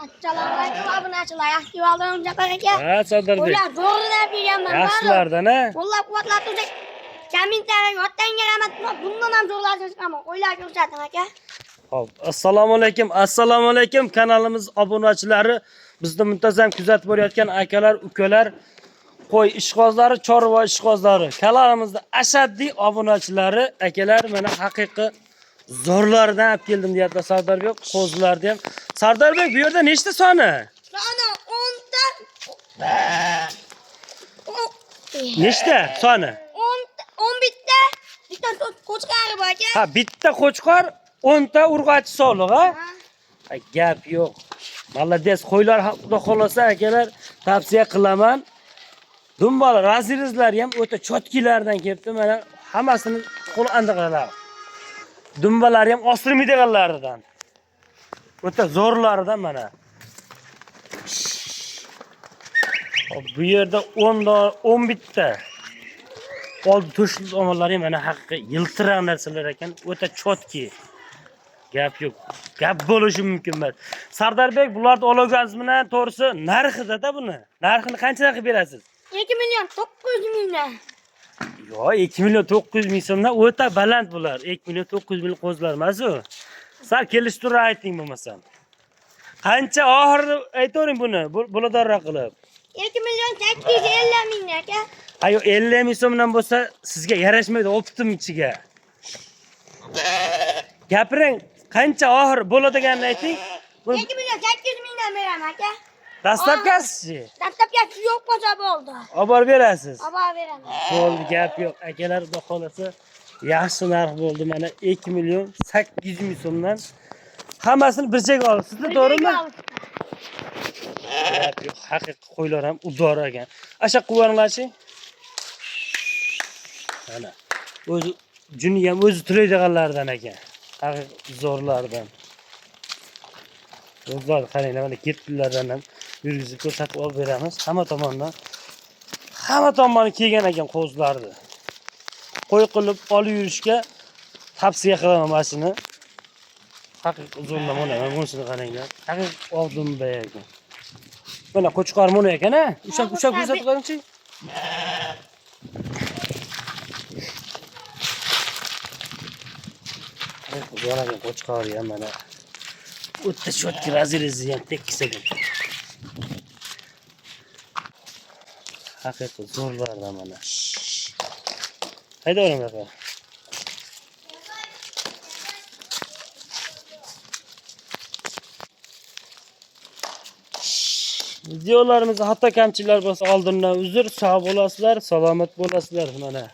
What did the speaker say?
Assalomu alaykum obunachilar. Yaxshi oldin Jafar aka. Ha, Sardarbek. Ular zo'rlab berganman. Yaxshilardan ha? Qo'llab quvvatlab tursak, kommentariyaga otangga rahmat. Bundan ham zo'rlarni chiqaman. O'ylab ko'rsating aka. Xo'p, assalomu alaykum. Assalomu alaykum kanalimiz obunachilari, bizni muntazam kuzatib borayotgan akalar, ukalar, qo'y ishqozlari, chorva ishqozlari, kanalimizda ashaddiy obunachilari, akalar, mana haqiqiy zo'rlaridan olib keldim deyapti Sardarbek, qo'zilarni ham. Sardarbek, bu yerda nechta soni? Soni 10 ta. Nechta soni? 10 11 ta. Bitta qo'chqori bor aka. Ha, bitta qo'chqor, 10 ta urg'achi soliq, ha? Ha. Ay, gap yo'q. Молодец, qo'ylar xudo xolasa akalar tavsiya qilaman. Dumbal razirizlar ham o'ta chotkilardan kelibdi. Mana hammasini qo'l andiqalar. Dumbalari ham ostirmaydiganlaridan. O'ta zo'rlaridan mana. Hop, bu yerda 10 11 ta. Oldi to'shli tomonlari ham mana haqiqiy yiltiroq narsalar ekan, o'ta chotki. Gap yo'q. Gap bo'lishi mumkin emas. Sardarbek, bularni olgansiz bilan to'g'risi narxida-da buni. Narxini qanchadan qilib berasiz? 2 million 900 mingdan. Yo'q, 2 million 900 ming so'mdan o'ta baland bular. 2 million 900 ming qo'zilar emas u. Sal kelishtirib ayting bo'lmasam. Qancha oxirini aytavering buni, bo'ladorroq qilib. 2 million 850 mingdan aka. Ha yo'q, 50 ming so'mdan bo'lsa sizga yarashmaydi, optim ichiga. Gapiring, qancha oxir bo'ladiganini ayting. Buni 2 million 800 mingdan beraman aka. dastlabkasichi. Dastlabkasi yo'q bo'lsa bo'ldi. Olib borib berasiz. Olib borib beraman. Bo'ldi, gap yo'q. Akalar, xudo xolasa yaxshi narx bo'ldi. Mana 2 million 800 ming so'mdan hammasini bir joyga olibsizlar, to'g'rimi? Gap yo'q. Haqiqiy qo'ylar ham udor ekan. Asha quvonlarchi. Mana o'zi juni ham o'zi to'laydiganlardan ekan. Haqiqiy zo'rlardan. O'zlari qaranglar, mana ketdilardan ham yurgizib ko'rsatib olib beramiz. Hamma tomondan hamma tomoni kelgan ekan qo'zilarni. Qo'y qilib olib yurishga tavsiya qilaman mana shuni. Haqiqiy zo'rlar mana bunisini qaranglar. Haqiqiy oq dumba ekan. Mana qo'chqor mana ekan ha. Ushlab ushlab ko'rsatib qo'yingchi. Zo'r ekan qo'chqor ham mana. O'ta cho'tki razirizi ham tekis ekan. Haqiqiy zo'rlardan mana. Hayda oling aka. Videolarimizda xato kamchiliklar bo'lsa oldindan uzr, sog' bo'lasizlar, salomat bo'lasizlar mana.